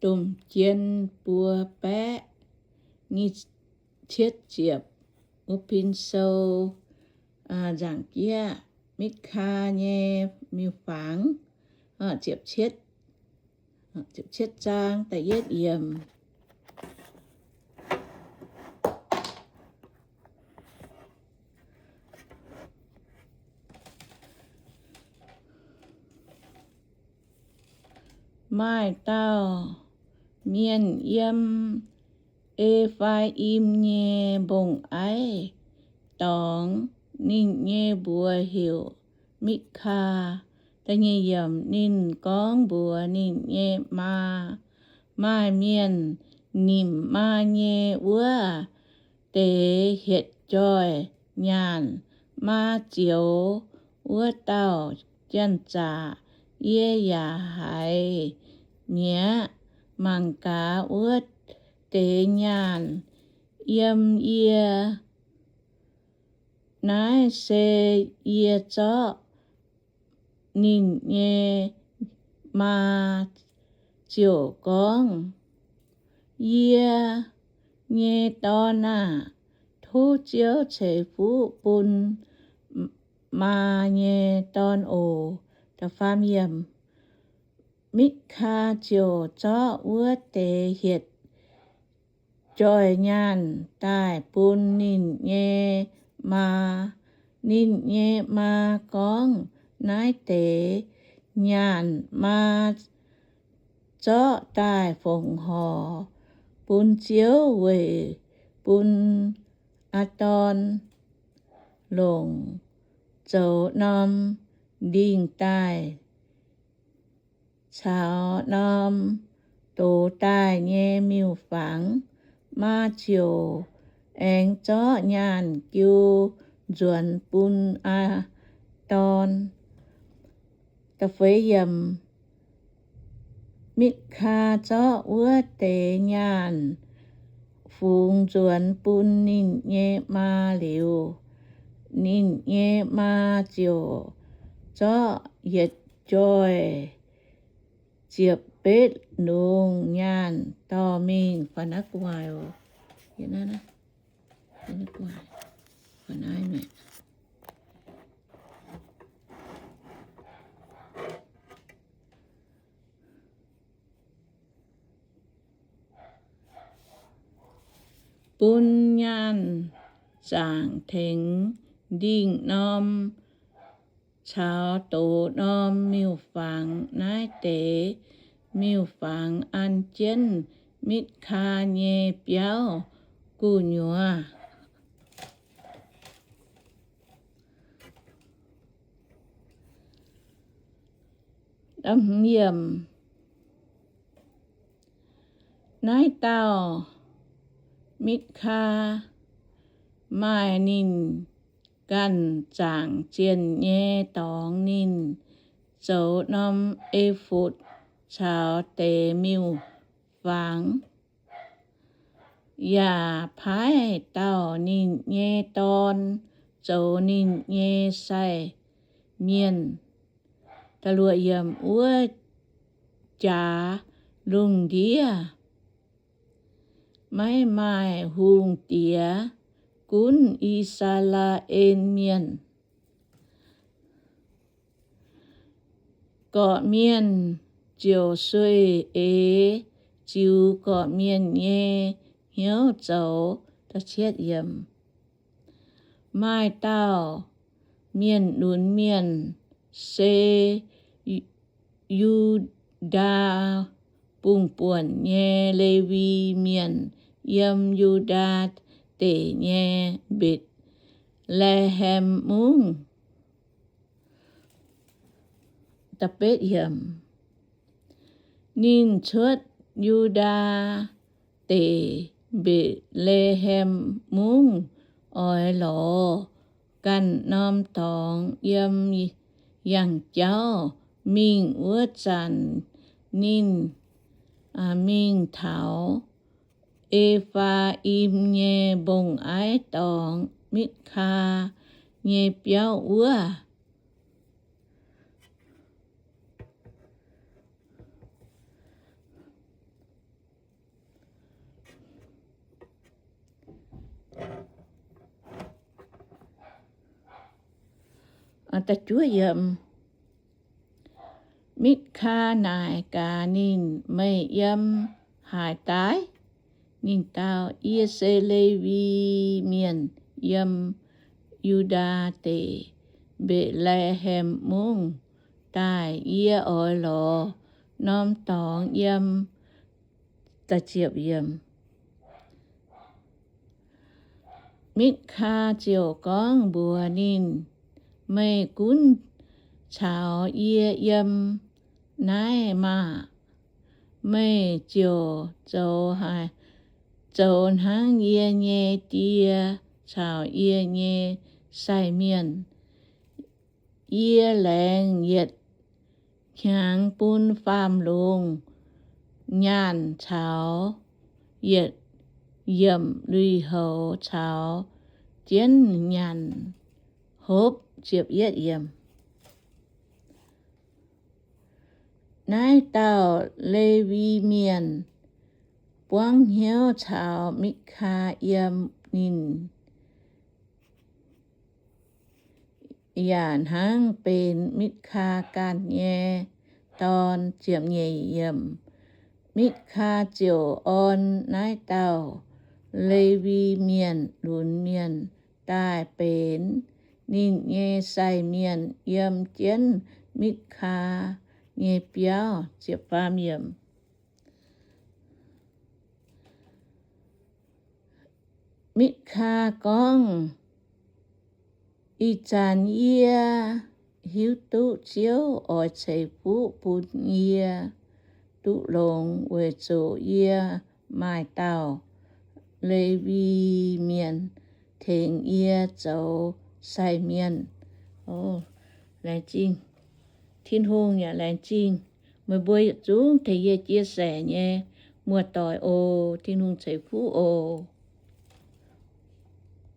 domh jien buo baeqv nyic cietv ziepc. Wuov pin sou nzaangc jieqv Mitv^kaa nyei miuc-fangx, ziepc cietv, ziepc cietv zaang da'yietv yiemc. Maaih dauh mienh yiem E^faa^im nyei mbong-aiv dorngx, ninh nyei mbuox heuc Mitv^kaa. Ninh gorngv mbuox ninh nyei maa, Maaih mienh nimc maa nyei wuov deix hietc joih nyaanh. Maa zioux wuov dauh janx-zaqc yie yaac haiz mi'aqv. Mangc gaax wuov deix nyaanh yiem yie. Naaiv se yie zorqv ninh nyei. Maa ziouc gorngv, Yie nyei dorn aah! Tov Ziouv ceix fuqv bun maa nyei dorn oc. Mitv^kaa ziouc zorqv wuov deix hietc joih nyaanh daaih bun ninh nyei maa. Ninh nyei maa gorngv, Naaiv deix nyaanh maa zorqv daaih fongc horc bun Ziouv weic bun aa dorn longc zoux norm ndingh daaih caux norm dox daaih nyei miuc-fangx. Maa ziouc aengx zorqv nyaanh jiu nzuonx bun aa dorn. Mitv^kaa zorqv wuov deix nyaanh fungx nzuonx bun ninh nyei maa liuz, ninh nyei maa ziouc zorqv yietc joih ziepc betv longc nyaanh dorh mingh. Bun nyaanh zaangc tengx ndingh norm caux dox norm miuc-fangx. Naaiv deix miuc-fangx an jienv Mitv^kaa nyei biauv gu'nyuoz. Naaiv dauh Mitv^kaa maaih ninh ganh zaangc zienh nyei dorngx. Ninh zoux norm e^fotv caux deix miuc-fangx, yaac paaiv dauh ninh nyei dorn zoux ninh nyei sai mienh. Wuov jaax lungh ndiev maiv maaih hungh diex, gunv I^saa^laa^en Mienh. Gorqv-mienh ziouc sueih eix ziux gorqv-mienh nyei hnyouv zoux. Maaih dauh mienh lunx mienh, se Yu^ndaa bungh buonc nyei Lewi Mienh, yiem Yu^ndaa Deic nyei Mbetc^le^hem Mungv. Ninh cuotv Yu^ndaa Deic Mbetc^le^hem Mungv oix lorz ganh norm dorngx yiem yangh jauv mingh. Wuov zanc ninh mingh taux E^faa^im nyei mbong-aiv dorngx, Mitv^kaa nyei biauv wuov. Mitv^kaa naaic gaax ninh, Meih yiem haaix daaih? Ninh dau, Yie se Lewi Mienh, yiem Yu^ndaa Deic, Mbetc^le^hem Mungv daaih. Yie oix lorz norm dorngx yiem. Mitv^kaa ziouc gorngv mbuox ninh, Meih gunv caux yie yiem naaiv maah! Meih ziouc zoux, zoux hnangv yie nyei die caux yie nyei sai mienh. Yie laengz yietc hnyangx bun faam longc nyaanh caux yietc yiemc lui-houx caux jienv nyanc hopv. Naaiv dauh Lewi Mienh buangv hnyouv caux Mitv^kaa yiem, ninh yaac hnangv benx Mitv^kaa ganh nyei dorn. Mitv^kaa ziouc orn naaiv dauh Lewi Mienh lunx mienh daaih benx ninh nyei sai mienh yiem jienv Mitv^kaa nyei biauv. Mitv^kaa gorngv, Ih zanc yie hiuv duqv Ziouv oix ceix fuqv bun yie, duqv longx weic zuqc yie maaih dauh Lewi Mienh tengx yie zoux sai mienh. Laengz zingh. Tin-Hungh yaac laengz zingh meih mbuo yietc zungv tengx yie chia sẻ nyei muoz-doic oc. Tin-Hungh ceix fuqv oc.